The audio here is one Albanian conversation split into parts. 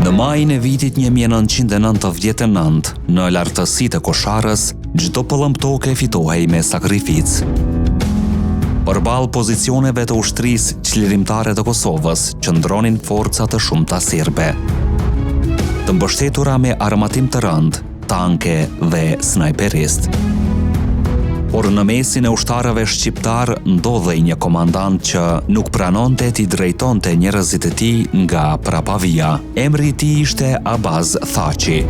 Në majin e vitit 1999, në lartësitë e Kosharës, çdo pëllëmbë toke fitohej me sakrificë. Përballë pozicioneve të ushtrisë çlirimtare të Kosovës, qëndronin forca të shumta serbe. Të mbështetura me armatim të rëndë, tanke dhe snajperistë. Por në mesin e ushtarëve shqiptarë ndodhej një komandant që nuk pranonte t'i drejtonte njerëzit e tij nga prapavija. Emri i tij ishte Abaz Thaçi.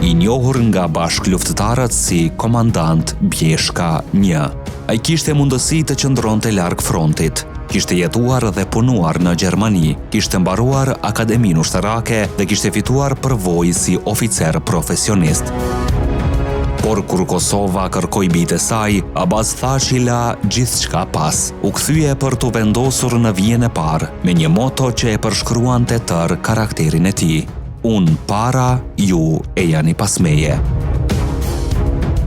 I njohur nga bashkëluftëtarët si komandant Bjeshka 1. Ai kishte mundësi të qëndronte larg frontit. Kishte jetuar dhe punuar në Gjermani, kishte mbaruar Akademinë Ushtarake dhe kishte fituar përvojë si oficer profesionist. Por kur Kosova kërkoi bijtë e saj, Abaz Thaçi la gjithçka pas. U kthye për t'u vendosur në vijën e parë, me një moto që e përshkruante tërë karakterin e tij. Unë para, ju ejani pas meje.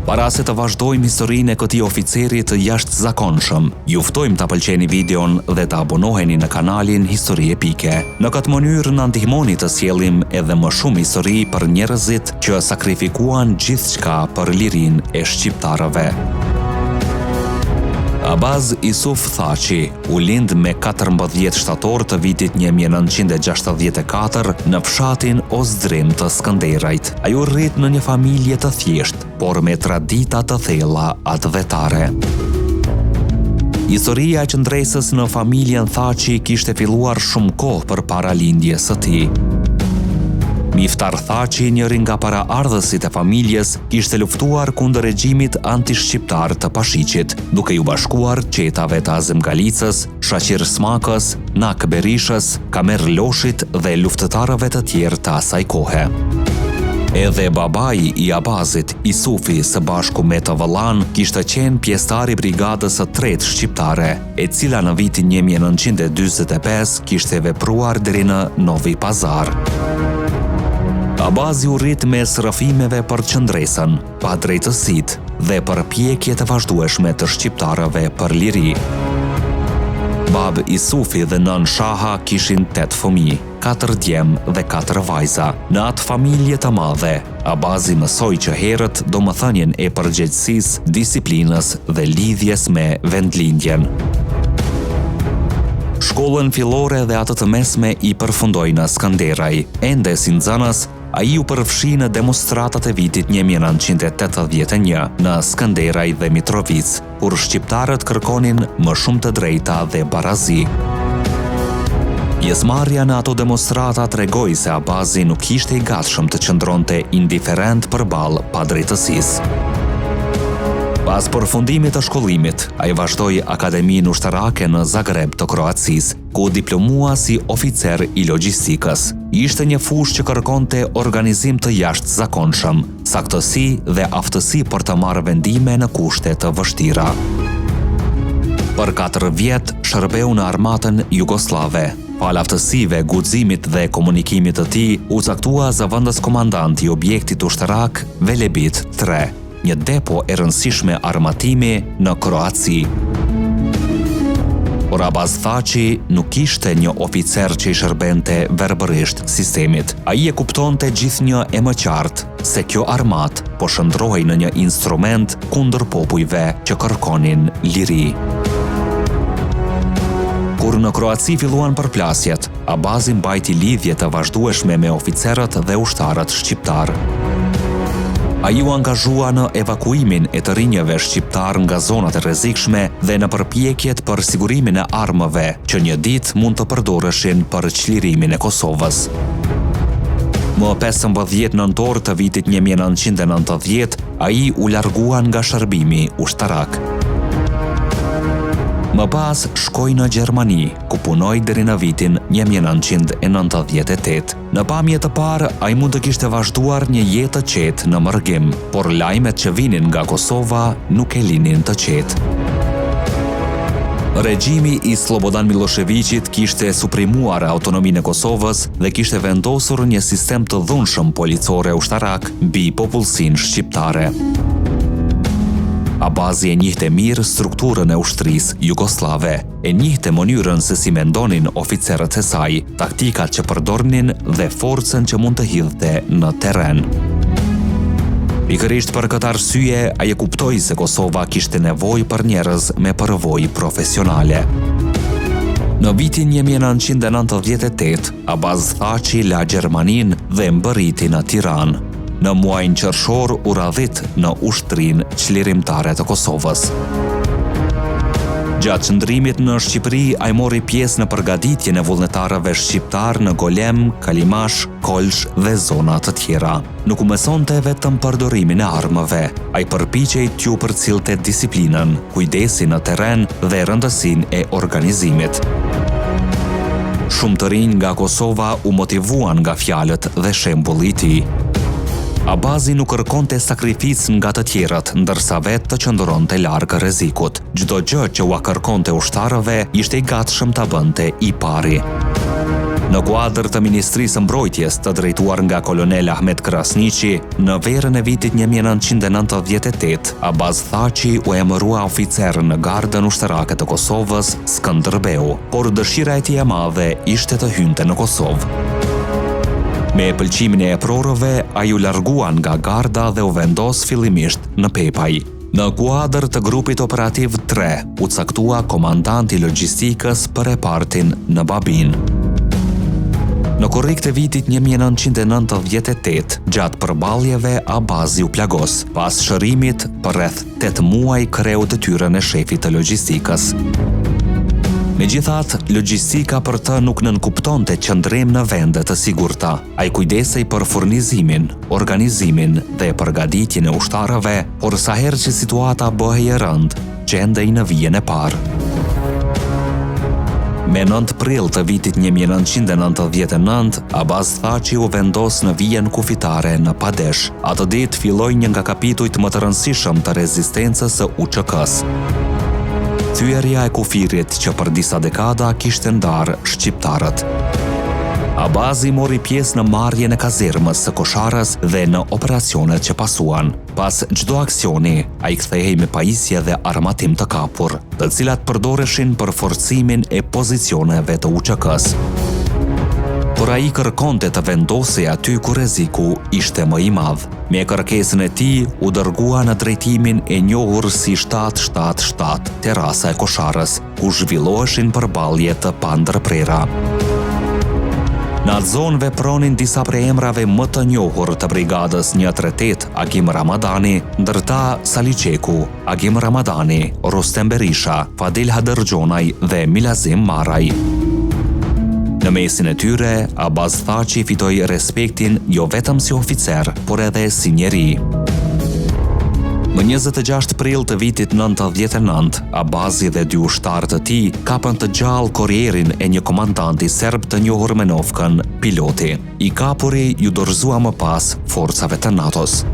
Para se të vazhdojmë historinë e këtij oficeri të jashtëzakonshëm, ju ftojmë ta pëlqeni videon dhe të abonoheni në kanalin Histori Epike. Në këtë mënyrë na ndihmoni të sjellim edhe më shumë histori për njerëzit që sakrifikuan gjithçka për lirinë e shqiptarëve. Abaz Isuf Thaçi U lind me 14 shtator të vitit 1964 në fshatin Ozdrim të Skënderajt. Ai u rrit në një familje të thjeshtë, por me tradita të thella atdhetare. Historia e qëndresës në familjen Thaçi kishte filluar shumë kohë përpara lindjes së tij. Miftar Thaçi, njëri nga paraardhësit e familjes, kishte luftuar kundër regjimit antishqiptar të Pashiqit, duke iu bashkuar çetave të Azem Galicës, Shaqir Smakës, Nak Berishës, Kamer Loshit dhe luftëtarëve të tjerë të asaj kohe. Edhe babai i Abazit, Isufi, së bashku me të vëllanë, kishte qenë pjesëtar i Brigadës së Tretë Shqiptare, e cila në vitin 1945 kishte vepruar deri në Novi Pazar. Abazi u rrit mes rrëfimeve për qëndresën, padrejtësitë dhe përpjekjet e vazhdueshme të shqiptarëve për liri. Babë Isufi dhe nënë Shaha kishin 8 fëmijë, 4 djem dhe 4 vajza. Në atë familje të madhe, Abazi mësoi që herët domethënien e përgjegjësisë, disiplinës dhe lidhjes me vendlindjen. Shkollën fillore dhe atë të mesme i përfundoi në Skënderaj. Ende si nxënës, Ai u përfshi në demonstratat e vitit 1981 në Skënderaj dhe Mitrovicë, kur shqiptarët kërkonin më shumë të drejta dhe barazi. Pjesëmarrja në ato demonstrata tregoi se Abazi nuk ishte i gatshëm të qëndronte indiferent përballë padrejtësisë. Pas përfundimit të shkollimit, ai vazhdoi Akademinë Ushtarake në Zagreb të Kroacisë, ku u diplomua si oficer i logjistikës. Ishte një fushë që kërkonte organizim të jashtëzakonshëm, saktësi dhe aftësi për të marrë vendime në kushte të vështira. Për 4 vjet shërbeu në armatën jugosllave. Falë aftësive, guximit dhe komunikimit të tij, u caktua zëvendëskomandant i objektit ushtarak Velebit 3. një depo e rëndësishme armatimi në Kroaci. Por Abaz Thaçi nuk ishte një oficer që i shërbente verbërisht sistemit. Ai e kuptonte gjithnjë e më qartë se kjo armatë po shndërrohej në një instrument kundër popujve që kërkonin liri. Kur në Kroaci filluan përplasjet, Abazi mbajti lidhje të vazhdueshme me oficerët dhe ushtarët shqiptarë. Ai u angazhua në evakuimin e të rinjëve shqiptarë nga zonat e rrezikshme dhe në përpjekjet për sigurimin e armëve që një ditë mund të përdoreshin për çlirimin e Kosovës. Më 15 nëntor të vitit 1990, ai u largua nga shërbimi ushtarak. Më pas shkoi në Gjermani, ku punoi deri në vitin 1998. Në pamje të parë, ai mund të kishte vazhduar një jetë të qetë në mërgim, por lajmet që vinin nga Kosova nuk e linin të qetë. Regjimi i Slobodan Milosheviqit kishte suprimuar autonominë e Kosovës dhe kishte vendosur një sistem të dhunshëm policor e ushtarak mbi popullsinë shqiptare. Abazi e njihte mirë strukturën e ushtrisë jugosllave, e njihte mënyrën se si mendonin oficerët e saj, taktikat që përdornin dhe forcën që mund të hidhte në terren. Pikërisht për këtë arsye, ai e kuptoi se Kosova kishte nevojë për njerëz me përvojë profesionale. Në vitin 1998, Abaz Thaçi la Gjermaninë dhe mbërriti në Tiranë. Në muajin qershor u radhit në Ushtrinë Çlirimtare të Kosovës. Gjatë qëndrimit në Shqipëri, ai mori pjesë në përgatitjen e vullnetarëve shqiptarë në Golem, Kalimash, Kolsh dhe zona të tjera. Nuk u mësonte vetëm përdorimin e armëve, ai përpiqej t'ju përcillte disiplinën, kujdesin në terren dhe rëndësinë e organizimit. Shumë të rinj nga Kosova u motivuan nga fjalët dhe shembulli i tij. Abazi nuk kërkonte sakrificë nga të tjerët, ndërsa vetë të qëndronte larg rrezikut. Çdo gjë që ua kërkonte ushtarëve, ishte i gatshëm ta bënte i pari. Në kuadër të Ministrisë së Mbrojtjes, të drejtuar nga kolonel Ahmet Krasniqi, në verën e vitit 1998, Abaz Thaçi u emërua oficer në Gardën Ushtarake të Kosovës, Skënderbeu, por dëshira e tij e madhe ishte të hynte në Kosovë. Me pëlqimin e eprorëve, ai u largua nga Garda dhe u vendos fillimisht në Pepaj. Në kuadër të grupit operativ 3, u caktua komandant i logjistikës për repartin në Babinë. Në korrik të vitit 1998, gjatë përballjeve Abazi u plagos. Pas shërimit, për rreth 8 muaj kreu detyrën e shefit të logjistikës. Megjithatë, logjistika për të nuk nënkuptonte qëndrim në vende të sigurta. Ai kujdesej për furnizimin, organizimin dhe përgatitjen e ushtarëve, por sa herë që situata bëhej e rëndë, gjendej në vijën e parë. Me 9 prill të vitit 1999, Abaz Thaçi u vendos në vijën kufitare në Padesh. Atë ditë filloi një nga kapitujt më të rëndësishëm të rezistencës së UÇK-së. Thyerja e kufirit që për disa dekada kishte ndarë shqiptarët. Abazi mori pjesë në marrjen e kazermës së Kosharës dhe në operacionet që pasuan. Pas çdo aksioni, ai kthehej me pajisje dhe armatim të kapur, të cilat përdoreshin për forcimin e pozicioneve të UÇK-së. Por ai kërkonte të vendosej aty ku rreziku ishte më i madh. Me kërkesën e tij, u dërgua në drejtimin e njohur si 777, terasa e Kosharës, ku zhvilloheshin përballje të pandërprera. Në atë zonë vepronin disa prej emrave më të njohur të brigadës 138, Agim Ramadani, ndër ta Sali Çeku, Agim Ramadani, Rustem Berisha, Fadil Hadërgjonaj dhe Milazim Maraj. Në mesin e tyre, Abaz Thaçi fitoi respektin jo vetëm si oficer, por edhe si njeri. Më 26 prill të vitit 99, Abazi dhe dy ushtarë të tij kapën të gjallë korrierin e një komandanti serb të njohur me nofkën Piloti. I kapuri iu dorëzua më pas forcave të NATO-s.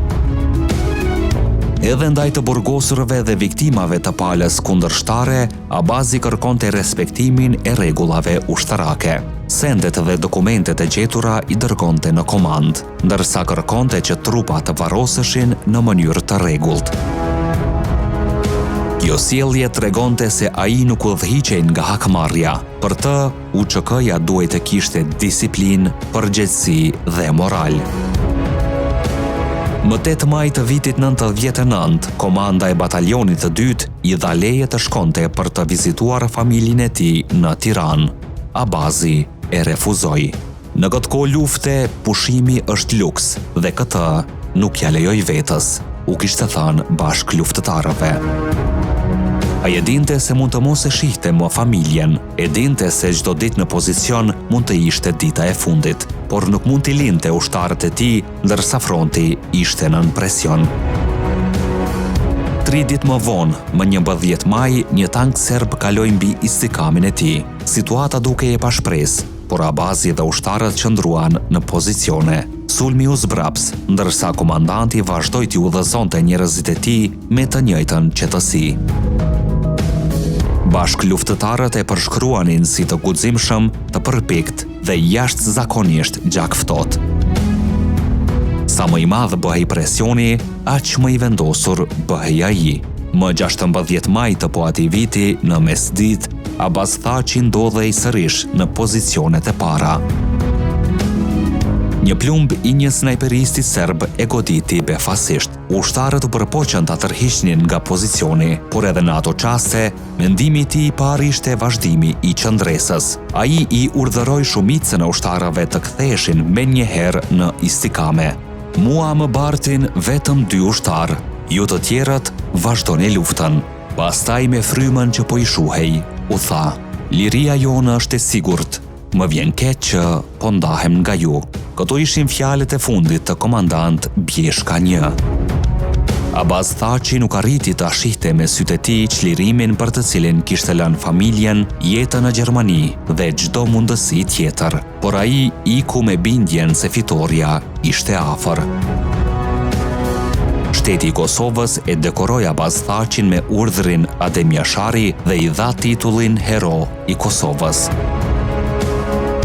Edhe ndaj të burgosurve dhe viktimave të palës kundërshtare, Abazi kërkonte respektimin e rregullave ushtarake. Sendet dhe dokumentet e gjetura i dërgonte në komandë. ndërsa kërkonte që trupat të varroseshin në mënyrë të rregullt. Kjo sjellje tregonte se ai nuk udhëhiqej nga hakmarrja. Për të, UÇK-ja duhej të kishte disiplinë, përgjegjësi dhe moral. Më 8 maj të vitit 99, komanda e batalionit të dytë i dha leje të shkonte për të vizituar familjen e tij në Tiranë. Abazi e refuzoi. Në këtë kohë lufte, pushimi është luks dhe këtë nuk ia lejoj vetes, u kishte thënë bashkëluftëtarëve. Ai e dinte se mund të mos e shihte më familjen, e dinte se çdo ditë në pozicion mund të ishte dita e fundit, por nuk mund t'i linte ushtarët e tij ndërsa fronti ishte nën presion. Tri ditë më vonë, më 11 maj, një tank serb kaloi mbi istikamin e tij. Situata dukej e pashpresë, por Abazi dhe ushtarët qëndruan në pozicione. Sulmi u zbraps, ndërsa komandanti vazhdoi t'i udhëzonte njerëzit e tij me të njëjtën qetësi. Bashkëluftëtarët e përshkruanin si të guximshëm, të përpiktë dhe jashtëzakonisht gjakftohtë. Sa më i madh bëhej presioni, aq më i vendosur bëhej ai. Më 16 maj të po atij viti, në mesditë, Abaz Thaçi ndodhej sërish në pozicionet e para. Një plumb i një snajperisti serb e goditi befasisht. Ushtarët u përpoqën ta tërhiqnin nga pozicioni, por edhe në ato çaste, mendimi i tij i parë ishte vazhdimi i qëndresës. Ai i urdhëroi shumicën e ushtarëve të ktheheshin menjëherë në istikame. Mua më bartin vetëm dy ushtarë, ju të tjerët vazhdoni luftën. Pastaj me frymën që po i shuhej, u tha, Liria jonë është e sigurt, më vjen keq që po ndahem nga ju. Këto ishin fjalët e fundit të komandant Bjeshka 1. Abaz Thaçi nuk arriti ta shihte me sytë e tij çlirimin për të cilin kishte lënë familjen, jetën në Gjermani dhe çdo mundësi tjetër. Por ai iku me bindjen se fitorja ishte afër. Shteti i Kosovës e dekoroi Abaz Thaçin me urdhrin Adem Jashari dhe i dha titullin Hero i Kosovës.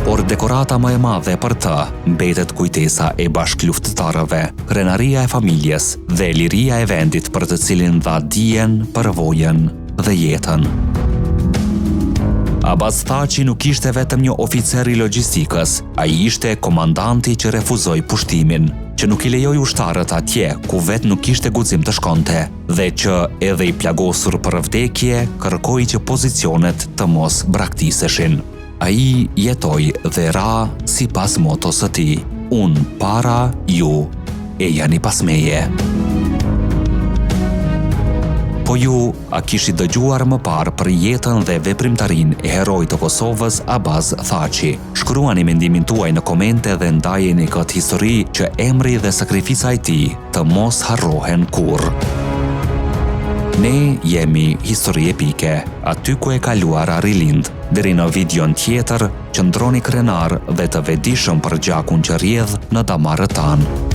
Por dekorata më e madhe për të mbetet kujtesa e bashkëluftëtarëve, krenaria e familjes dhe liria e vendit për të cilin dha dijen, përvojën dhe jetën. Abaz Thaçi nuk ishte vetëm një oficer i logjistikës, ai ishte komandanti që refuzoi pushtimin, që nuk i lejoi ushtarët atje ku vetë nuk kishte guxim të shkonte dhe që edhe i plagosur për vdekje kërkoi që pozicionet të mos braktiseshin. Ai jetoi dhe ra sipas motos së tij, Unë para, ju ejani pas meje. Po ju, a kishit dëgjuar më parë për jetën dhe veprimtarinë e heroit të Kosovës, Abaz Thaçi? Shkruani mendimin tuaj në komente dhe ndajeni këtë histori që emri dhe sakrifica e tij të mos harrohen kurrë. Ne jemi Histori Epike, aty ku e kaluara rilind. Deri në videon tjetër, qëndroni krenarë dhe të vetëdijshëm për gjakun që rrjedh në damarët tanë.